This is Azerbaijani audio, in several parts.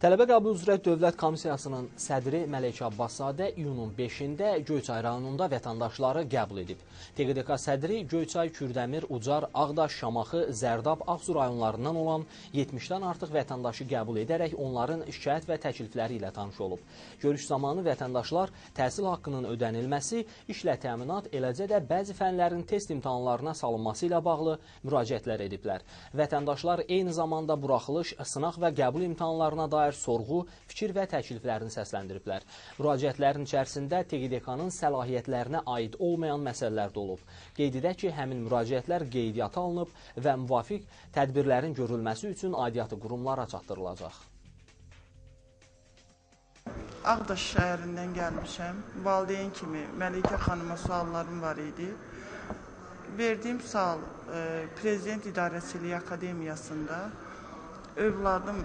Tələbə qəbulu üzrə Dövlət Komissiyasının sədri Məleykə Abbaszadə iyunun 5-də Göyçay rayonunda vətəndaşları qəbul edib. TQDK sədri Göyçay, Kürdəmir, Ucar, Ağdaş, Şamaxı, Zərdab, Ağsu rayonlarından olan 70-dən artıq vətəndaşı qəbul edərək onların şikayət və təklifləri ilə tanış olub. Görüş zamanı vətəndaşlar təhsil haqqının ödənilməsi, işlə təminat, eləcə də bəzi fənlərin test imtahanlarına salınması ilə bağlı müraciətlər ediblər. Vətəndaşlar eyni zamanda buraxılış, sınaq və qəbul imtahanlarına dair sorğu, fikir və təkliflərini səsləndiriblər. Müraciətlərin içərisində TQDK-nın səlahiyyətlərinə aid olmayan məsələlər də olub. Qeyd edək ki, həmin müraciətlər qeydiyyata alınıb və müvafiq tədbirlərin görülməsi üçün aidiyyatı qurumlara çatdırılacaq. Ağdaş şəhərindən gəlmişəm. Valideyn kimi Məleykə xanıma suallarım var idi. Verdiyim sual Prezident İdarəçiliyi Akademiyasında övladım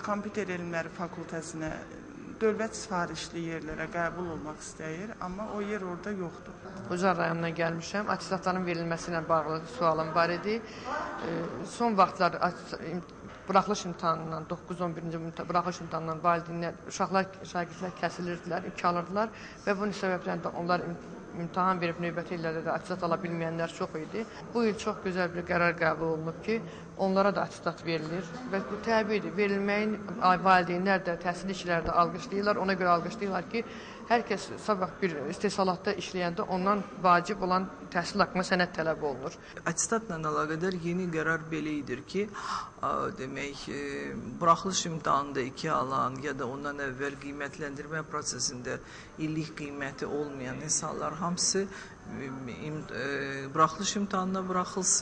Kompüter Elmləri Fakültəsinə dövlət sifarişli yerlərə qəbul olmaq istəyir, amma o yer orada yoxdur. Ucar rayonuna gəlmişəm. Attestatların verilməsi ilə bağlı sualım var idi. Son vaxtlar buraxılış imtahanından, 9-11-ci buraxılış imtahanından valideynlər, uşaqlar, şagirdlər kəsilirdilər, ip alırdılar və bunun səbəbdən də onlar imtahan verib növbəti illərdə də attestat ala bilməyənlər çox idi. Bu il çox gözəl bir qərar qəbul olunub ki, onlara da attestat verilir və bu təbiidir. Verilməyin valideynlər də, təhsil işçilər də alqışlayırlar. Ona görə alqışlayırlar ki, hər kəs sabah bir istehsalatda işləyəndə ondan vacib olan təhsil haqqında sənəd tələb olunur. Attestatla əlaqədar yeni qərar belə idir ki, demək, buraxılış imtahanında 2 alan ya da ondan əvvəl qiymətləndirmə prosesində illik qiyməti olmayan insanlar hamısı buraxılış imtahanına buraxılsın.